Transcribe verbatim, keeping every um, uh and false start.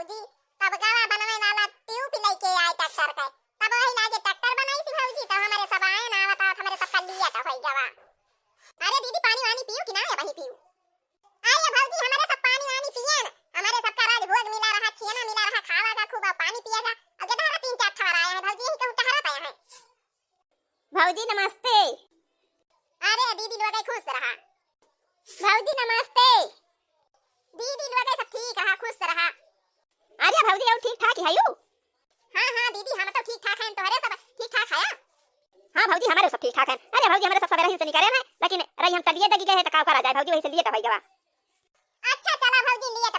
जी, तब गवा बनवे वाला ट्यूब लइके आए ट्रैक्टर के। तब वही लागे ट्रैक्टर बनाई थी भौजी, तब हमरे सब आए ना आवत आवत हमरे सबका लिया तो होई गवा। अरे दीदी, पानी वानी पियो कि ना? अबहीं पियो। आइए भौजी, हमरे सब पानी वानी पियन, हमरे सबका राजभोग मिला रहा, छेना मिला रहा, खावा जा खूब, पानी पिया जा। और कितना तीन चार ठवार आया है भौजी, यही कहूँ टहरत आया है। भौजी नमस्ते। अरे दीदी लोगे खुश रहा। भौजी नमस्ते। दीदी लोगे सब ठीक रहा, खुश रहा। अरे भौजी और ठीक ठाक ही है यू? हाँ हाँ दीदी, हम तो ठीक ठाक हैं, तोहरे सब ठीक ठाक है? हाँ भौजी, हमरे सब ठीक ठाक हैं। अरे भौजी, हमरे सब सबेरे ही से निकरे हैं, लेकिन रही हम टलिए दगी गए हैं तो का करा जाए भौजी, वही से लिए तो होई गवा। अच्छा चला भौजी, लिए